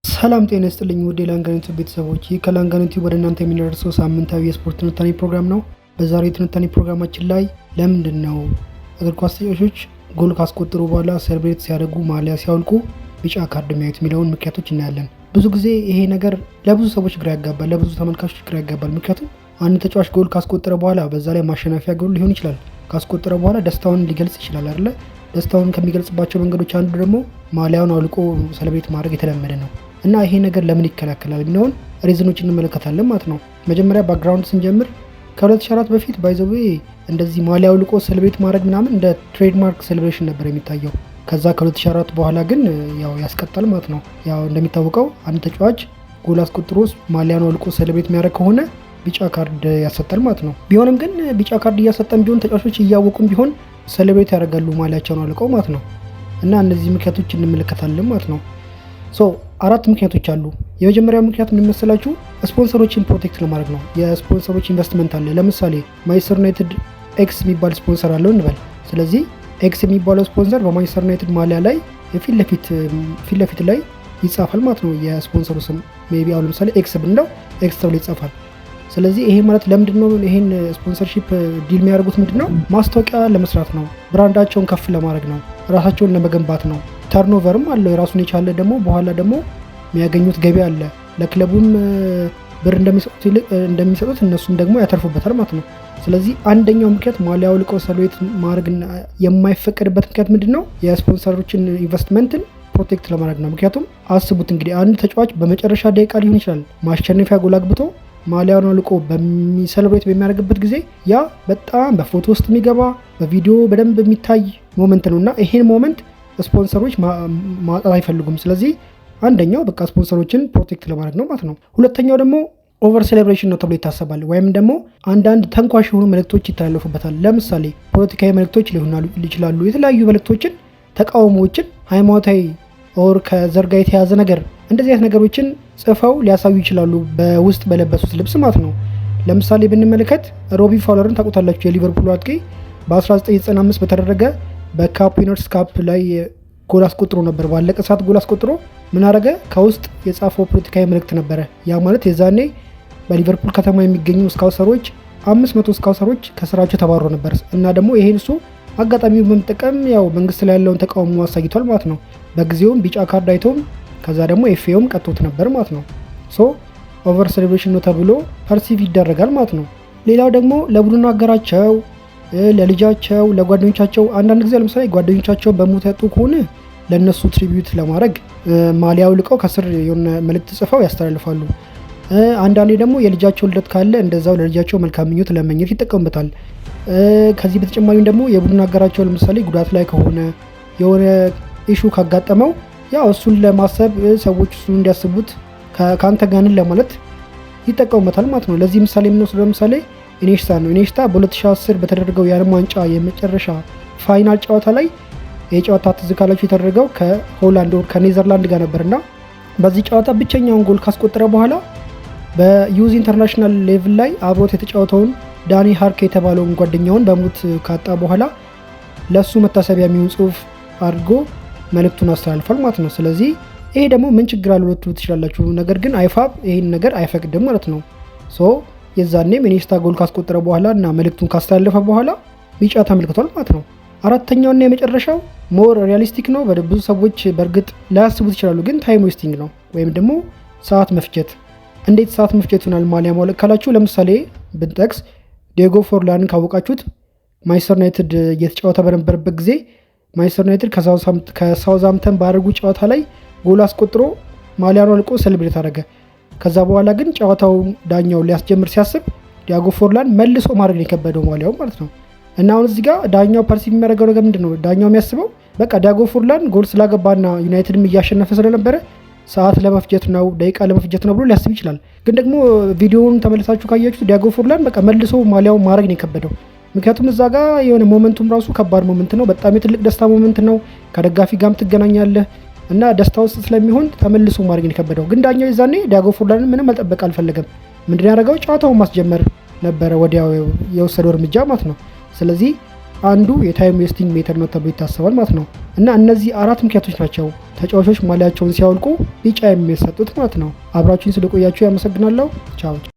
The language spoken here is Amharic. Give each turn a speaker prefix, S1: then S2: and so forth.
S1: ሰላም ጤና ይስጥልኝ ውድ የላንጋኖ ቲዩብ ቤተሰቦች፣ ይህ ከላንጋኖ ቲዩብ ወደ እናንተ የሚደርሰው ሳምንታዊ የስፖርት ትንታኔ ፕሮግራም ነው። በዛሬው የትንታኔ ፕሮግራማችን ላይ ለምንድን ነው እግር ኳስ ተጫዋቾች ጎል ካስቆጠሩ በኋላ celebrate ሲያደርጉ ማሊያ ሲያወልቁ ቢጫ ካርድ የሚያዩት የሚለውን ምክንያቶች እናያለን። ብዙ ጊዜ ይሄ ነገር ለብዙ ሰዎች ግራ ያጋባል፣ ለብዙ ተመልካቾች ግራ ያጋባል። ምክንያቱም አንድ ተጫዋች ጎል ካስቆጠረ በኋላ፣ በዛ ላይ ማሸነፊያ ጎል ሊሆን ይችላል፣ ካስቆጠረ በኋላ ደስታውን ሊገልጽ ይችላል አይደለ? ደስታውን ከሚገልጽባቸው መንገዶች አንዱ ደግሞ ማሊያውን አውልቆ celebrate ማድረግ የተለመደ ነው። እና ይሄ ነገር ለምን ይከለከላል የሚለውን reason ኦች እንመለከታለን ማለት ነው። መጀመሪያ background ስንጀምር ከ2004 በፊት by the way እንደዚህ ማሊያ አውልቆ celebrate ማድረግ ምናምን እንደ trademark celebration ነበር የሚታየው። ከዛ ከ2004 በኋላ ግን ያው ያስቀጣል ማለት ነው። ያው እንደሚታወቀው አንድ ተጫዋች ጎል አስቆጥሮ ማሊያን አውልቆ celebrate የሚያደርግ ከሆነ ቢጫ ካርድ ያሰጣል ማለት ነው። ቢሆንም ግን ቢጫ ካርድ እያሰጠን ቢሆን ተጫዋቾች እያወቁም ቢሆን celebrate ያደርጋሉ ማሊያቸውን አውልቀው ማለት ነው። እና እነዚህ ምክንያቶች እንመለከታለን ማለት ነው። So አራት ምክንያቶች አሉ። የመጀመሪያው ምክንያት ምን መሰላችሁ? ስፖንሰሮችን protect ለማድረግ ነው። የስፖንሰሮች ኢንቨስትመንት አለ። ለምሳሌ ማንቸስተር ዩናይትድ X የሚባል ስፖንሰር አለው እንበል። ስለዚህ X የሚባለው ስፖንሰር በማንቸስተር ዩናይትድ ማሊያ ላይ ፊት ለፊት ላይ ይጻፋል ማለት ነው። የስፖንሰሩ ስም maybe አሁን ለምሳሌ X ብንለው X ተብሎ ይጻፋል። ስለዚህ ይሄ ማለት ለምንድን ነው ይሄን sponsorship deal የሚያደርጉት? ምንድን ነው? ማስታወቂያ ለመስራት ነው። Brand ኣቸውን ከፍ ለማድረግ ነው። ራሳቸውን ለመገንባት ነው። Turnover ም አለው የራሱን የቻለ፣ ደግሞ በኋላ ደግሞ የሚያገኙት ገቢ አለ። ለክለቡም ብር እንደሚሰጡት እነሱም ደግሞ ያተርፉበታል ማለት ነው። ስለዚህ አንደኛው ምክንያት ማሊያ አውልቀው celebrate ማድረግ የማይፈቀድበት ምክንያት ምንድን ነው? የስፖንሰሮችን ኢንቨስትመንትን protect ለማድረግ ነው። ምክንያቱም አስቡት እንግዲህ አንድ ተጫዋች በመጨረሻ ደቂቃ ሊሆን ይችላል ማሸነፊያ ጎል አግብቶ ማሊያውን አውልቆ በሚ celebrate በሚያደርግበት ጊዜ ያ በጣም በፎቶ ውስጥ የሚገባ፣ በቪዲዮ በደንብ የሚታይ moment ነው እና ይሄን moment ስፖንሰሮች ማጣት አይፈልጉም። ስለዚህ አንደኛው በቃ ስፖንሰሮችን protect ለማድረግ ነው ማለት ነው። ሁለተኛው ደግሞ over celebration ነው ተብሎ ይታሰባል። ወይም ደግሞ አንዳንድ ተንኳሽ የሆኑ መልእክቶች ይተላለፉበታል። ለምሳሌ ፖለቲካዊ መልእክቶች ሊሆኑ ይችላሉ። የተለያዩ መልእክቶችን፣ ተቃውሞዎችን፣ ሃይማኖታዊ or ከዘር ጋር የተያያዘ ነገር፣ እንደዚህ አይነት ነገሮችን ጽፈው ሊያሳዩ ይችላሉ፣ በውስጥ በለበሱት ልብስ ማለት ነው። ለምሳሌ ብንመለከት ሮቢ ፋውለርን ታውቁታላችሁ። የሊቨርፑል አጥቂ በ1995 በተደረገ በ Cup Winners' Cup ላይ ጎል አስቆጥሮ ነበር። ባለቀ ሰዓት ጎል አስቆጥሮ ምን አረገ? ከውስጥ የጻፈው ፖለቲካዊ መልእክት ነበረ። ያ ማለት የዛኔ በሊቨርፑል ከተማ የሚገኙ scouser ኦች፣ 500 scouser ኦች ከስራቸው ተባሮ ነበር እና ደግሞ ይሄን እሱ አጋጣሚውን በመጠቀም ያው መንግስት ላይ ያለውን ተቃውሞ አሳይቷል ማለት ነው። በጊዜውም ቢጫ ካርድ አይቶም ከዛ ደግሞ FA ውም ቀጥቶት ነበር ማለት ነው። So over celebration ነው ተብሎ perceive ይደረጋል ማለት ነው። ሌላው ደግሞ ለቡድን አጋራቸው፣ ለልጃቸው፣ ለጓደኞቻቸው፣ አንዳንድ ጊዜ ለምሳሌ ጓደኞቻቸው በሞት ያጡ ከሆነ ለእነሱ tribute ለማድረግ ማሊያ አውልቀው ከስር የሆነ መልእክት ጽፈው ያስተላልፋሉ። አንዳንዴ ደግሞ የልጃቸው ልደት ካለ እንደዛው ለልጃቸው መልካም ምኞት ለመመኘት ይጠቀሙበታል። ከዚህ በተጨማሪም ደግሞ የቡድን አጋራቸው ለምሳሌ ጉዳት ላይ ከሆነ፣ የሆነ issue ካጋጠመው ያው እሱን ለማሰብ፣ ሰዎች እሱን እንዲያስቡት፣ ከአንተ ጋር ነን ለማለት ይጠቀሙበታል ማለት ነው። ለዚህ ምሳሌ የምንወስደው ለምሳሌ ኢኔስታ ነው። ኢኔስታ በ2010 በተደረገው የዓለም ዋንጫ የመጨረሻ final ጨዋታ ላይ፣ የጨዋታ ትዝ ካላችሁ የተደረገው ከሆላንድ or ከኔዘርላንድ ጋር ነበርና በዚህ ጨዋታ ብቸኛውን ጎል ካስቆጠረ በኋላ በ youth international level ላይ አብሮት የተጫወተውን ዳኒ ሃርክ የተባለውን ጓደኛውን በሞት ካጣ በኋላ ለእሱ መታሰቢያ የሚሆን ጽሁፍ አድርጎ መልእክቱን አስተላልፏል ማለት ነው። ስለዚህ ይሄ ደግሞ ምን ችግር አለው ልትሉ ትችላላችሁ። ነገር ግን IFAB ይህን ነገር አይፈቅድም ማለት ነው። So የዛኔም ኢኔስታ ጎል ካስቆጠረ በኋላ እና መልእክቱን ካስተላለፈ በኋላ ቢጫ ተመልክቷል ማለት ነው። አራተኛውና የመጨረሻው more realistic ነው። ብዙ ሰዎች በእርግጥ ላያስቡት ይችላሉ፣ ግን time wasting ነው ወይም ደግሞ ሰዓት መፍጀት። እንዴት ሰዓት መፍጀት ይሆናል ማሊያ ማውለቅ ካላችሁ፣ ለምሳሌ ብንጠቅስ ዲዬጎ ፎርላንን ካወቃችሁት ማንቸስተር ዩናይትድ እየተጫወተ በነበረበት ጊዜ ማንቸስተር ዩናይትድ ከሳውዝሃምፕተን ባደረጉ ጨዋታ ላይ ጎል አስቆጥሮ ማሊያውን አውልቆ celebrate አደረገ። ከዛ በኋላ ግን ጨዋታው ዳኛው ሊያስጀምር ሲያስብ ዲያጎ ፎርላን መልሶ ማድረግ ነው የከበደው ማሊያው ማለት ነው። እና አሁን እዚህ ጋር ዳኛው perceive የሚያደርገው ነገር ምንድን ነው? ዳኛው የሚያስበው በቃ ዲያጎ ፎርላን ጎል ስላገባና ዩናይትድም እያሸነፈ ስለነበረ ሰዓት ለመፍጀት ነው፣ ደቂቃ ለመፍጀት ነው ብሎ ሊያስብ ይችላል። ግን ደግሞ ቪዲዮውን ተመልሳችሁ ካያችሁት ዲያጎ ፎርላን በቃ መልሶ ማሊያውን ማድረግ ነው የከበደው። ምክንያቱም እዛ ጋር የሆነ moment ኡም ራሱ ከባድ moment ነው። በጣም የትልቅ ደስታ moment ነው። ከደጋፊ ጋርም ትገናኛለህ እና ደስታ ውስጥ ስለሚሆን ተመልሶ ማድረግ ነው የከበደው። ግን ዳኛው የዛኔ ዲያጎ ፎርላንን ምንም መጠበቅ አልፈለገም። ምንድን ያደረገው? ጨዋታውን ማስጀመር ነበረ ወዲያው የወሰደው እርምጃ ማለት ነው። ስለዚህ አንዱ የ time wasting method ነው ተብሎ ይታሰባል ማለት ነው። እና እነዚህ አራት ምክንያቶች ናቸው ተጫዋቾች ማሊያቸውን ሲያወልቁ ቢጫ የሚሰጡት ማለት ነው። አብራችሁኝ ስለቆያችሁ ያመሰግናለሁ። ቻው።